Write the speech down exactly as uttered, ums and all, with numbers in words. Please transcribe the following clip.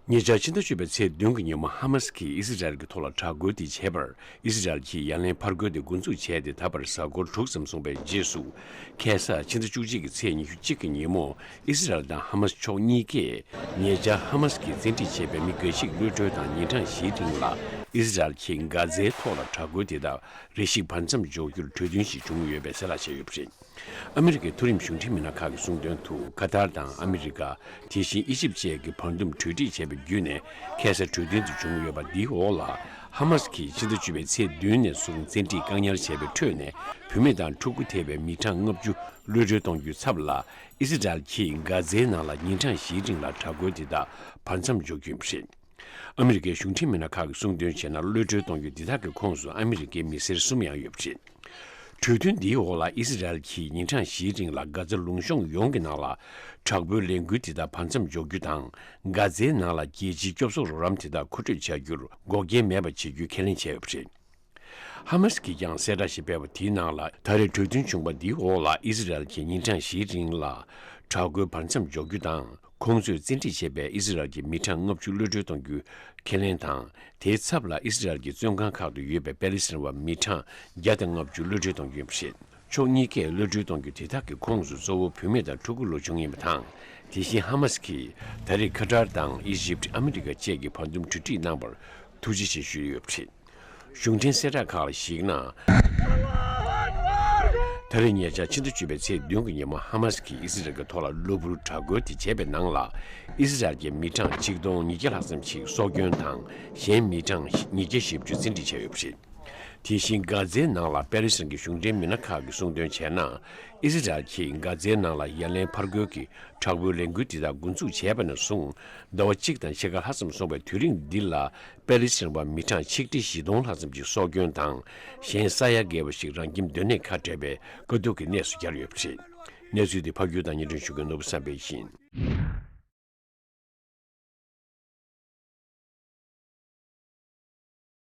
ཉེ་ཆར་ཕྱི་ཟླ་བཅུ་པའི་ཚེས་བདུན་གྱི་ཉིན་མོ་ཧ་མ་སི་ཀྱིས་ཨི་སི་རལ་གྱི་ཐོག་ལ་དྲག་རྒོལ་དེ་བྱས་པར། ཨི་སི་རལ་གྱིས་ཡ་ལན་ཕར་རྒོལ་དེ་འགོ་འཛུགས་བྱས་ཏེ། ད་བར་གཟའ་འཁོར་དྲུག་ཙམ་སོང་བའི་རྗེས་སུ། ཁ་སང་ཕྱི་ཟླ་བཅུ་གཅིག་གི་ཚེས་ཉི་ཤུ་གཅིག་གི་ཉིན་མོ། ཨི་སི་རལ་དང་ཧ་མ་སི་ཕྱོགས་གཉིས་ཀས། ཉེ་ཆར་ཧ་མ་སི་ཀྱིས་བཙན་ཁྲིད་བྱས་པའི་མི་འགའ་ཞིག་གློད་གྲོལ་དང་ཉིན་གྲངས་བཞིའི་རིང་ལ། ཨི་སི་རལ་གྱིས་གྷ་ཛའི་ཐོག་ལ་དྲག་རྒོལ་དེ་དག་རེ་ཞིག་བར་མཚམས་འཇོག་རྒྱུར་གྲོས་མཐུན་ཞིག་བྱུང་ཡོད་པའི་གསལ་བསྒྲགས་བྱས་ཡོད་པ་རེད། ཨ་མི་རི་ཀའི་མཐོ་རིམ་གཞུང་འབྲེལ་མི་སྣ་ཁག་གིས་གསུངས་དོན་དུ། ཁ་ཐར་དང་ཨ་མི་རི་ཀ། དེ་བཞིན་ཨི་ཇིབ་བཅས་ཀྱིས་བར་འདུམ་གྲོས་འགྲིག་བྱས་པའི་བརྒྱུད་ནས། ཁ་སང་གྲོས་མཐུན་དུ་བྱུང་ཡོད་པ་འདིའི་འོག་ལ། ཧ་མ་སི་ཀྱིས་ཕྱི་ཟླ་བཅུ་པའི་ཚེས་བདུན་ནས་བཟུང་བཙན་ཁྲིད་བཀག་ཉར་བྱས་པའི་ཁྲོད་ནས། བུད་མེད་དང་ཕྲུ་གུ་ཐེ་བའི་མི་གྲངས་ལྔ་བཅུ་གློད་གྲོལ་གཏོང་རྒྱུའི་ཚབ་ལ། ཨི་སི་རལ་གྱིས་གྷ་ཛའི་ནང་ལ་ཉིན་གྲངས་བཞིའི་རིང་ལ་དྲག་རྒོལ་དེ་དག་བར་མཚམས་འཇོག་རྒྱུ་ཡིན་པ་རེད། ཨ་མི་རི་ཀའི་གཞུང་འབྲེལ་མི་སྣ་ཁག་གིས་གསུངས་དོན་བྱས་ན། གློད་གྲོལ་གཏོང་རྒྱུ་འདི་དག་གི་ཁོངས་སུ་ཨ་མི་རི་ཀའི་མི་སེར་གསུམ་ཡང་ཡོད་པ་རེད། གྲོས་མཐུན་འདིའི་འོག་ལ། ཨི་སི་རལ་གྱིས་ཉིན་གྲངས་བཞིའི་རིང་ལ་གྷ་ཛ་ལུང་གཤོང་ཡོངས་ཀྱི་ནང་ལ་དྲག་པོའི་ལས་འགུལ་འདི་དག་བར་མཚམས་འཇོག་རྒྱུ་དང་། གྷ་ཛའི་ནང་ལ་རྒྱལ་སྤྱིའི་སྐྱོབ་གསོ་རོགས་རམ་དེ་དག་མཁོ་སྤྲོད་བྱ་རྒྱུར་འགོག་རྐྱེན་མེད་པ་བྱེད་རྒྱུའི་ཁས་ལེན་བྱས་ཡོད་པ་རེད། ཧ་མ་སི་གིས་ཀྱང་གསལ་བསྒྲགས་ཤིག་སྤེལ་བ་དེའི་ནང་ལ། ད་རེས་གྲོས་མཐུན་བྱུང་བ་འདིའི་འོག་ལ། ཨི་སི་རལ་གྱིས་ཉིན་གྲངས་བཞིའི་རིང་ལ་དྲག་རྒོལ་བར་མཚམས་འཇོག་རྒྱུ་དང་། ཁོང་ཚོས་བཙན་ཁྲིད་བྱས་པའི་ཨི་སི་རལ་གྱི་མི་གྲངས་ལྔ་བཅུ་གློད་གྲོལ་གཏོང་རྒྱུའི་ཁས་ལེན་དང་། དེའི་ཚབ་ལ་ཨི་སི་རལ་གྱི་བཙོན་ཁང་ཁག་ཏུ་ཡོད་པའི་པེ་ལི་སི་ཐན་པ་མི་གྲངས་བརྒྱ་དང་ལྔ་བཅུ་གློད་གྲོལ་གཏོང་རྒྱུ་ཡིན་པ་རེད། ཕྱོགས་གཉིས་ཀས་གློད་གྲོལ་གཏོང་རྒྱུ་དེ་དག་གི་ཁོངས་སུ་གཙོ་བོ་བུད་མེད་དང་ཕྲུ་གུ་ལོ་ཆུང་ཡིན་པ་དང་། དེ་བཞིན་ཧ་མ་སི་ཀྱིས་ད་རེས་ཁ་ཏར་དང་ཨི་ཇིབ། ཨ་མི་རི་ཀ་བཅས་ཀྱིས་བར་འདུམ་གྲོས་འགྲིག་གནང་བར་ཐུགས་རྗེ་ཆེ་ཞུས་ཡོད་པ་རེད། གཞུང་འབྲེལ་གསལ་བསྒྲགས་ཁག་ལ་གཞིགས་ན། ད་རེས་ཉེ་ཆར་ཕྱི་ཟླ་བཅུ་པའི་ཚེས་བདུན་གྱི་ཉིན་མོ། ཧ་མ་སི་གིས་ཨི་སི་རལ་གྱི་ཐོག་ལ་གློ་བུར་དྲག་རྒོལ་དེ་བྱས་པའི་ནང་ལ། ཨི་སི་རལ་གྱི་མི་གྲངས་ཆིག་སྟོང་ཉིས་བརྒྱ་ལྷག་ཙམ་ཞིག་སྲོག་སྐྱོན་དང་། གཞན་མི་གྲངས་ཉིས་བརྒྱ་བཞི་བཅུ་བཙན་ཁྲིད་བྱས་ཡོད་པ་རེད། དེ་བཞིན་གྷ་ཛའི་ནང་ལ་པེ་ལི་སི་ཐན་གྱི་གཞུང་འབྲེལ་མི་སྣ་ཁག་གིས་གསུངས་དོན་བྱས་ན། ཨི་སི་རལ་གྱིས་གྷ་ཛའི་ནང་ལ་ཡ་ལན་ཕར་རྒོལ་གྱི་དྲག་པོའི་ལས་འགུལ་འདི་དག་འགོ་འཛུགས་བྱས་པ་ནས་བཟུང་། ཟླ་བ་གཅིག་དང་ཕྱེད་ཀ་ལྷག་ཙམ་སོང་བའི་དུས་རིང་འདི་ལ། པེ་ལི་སི་ཐན་པ་མི་གྲངས་ཆིག་ཁྲི་བཞི་སྟོང་ལྷག་ཙམ་ཞིག་སྲོག་སྐྱོན་དང་། གཞན་ས་ཡ་བརྒལ་བ་ཞིག་རང་ཁྱིམ་སྡོད་གནས་ཁ་བྲལ་བའི་དཀའ་སྡུག་གི་གནས་སུ་གྱར་ཡོད་པ་རེད། གནས་ཚུལ་འདི་ཕབ་སྒྱུར་དང་སྙན་སྒྲོན་ཞུ་མཁན་ནོར་བུ་བསམ་འཕེལ་ཡིན།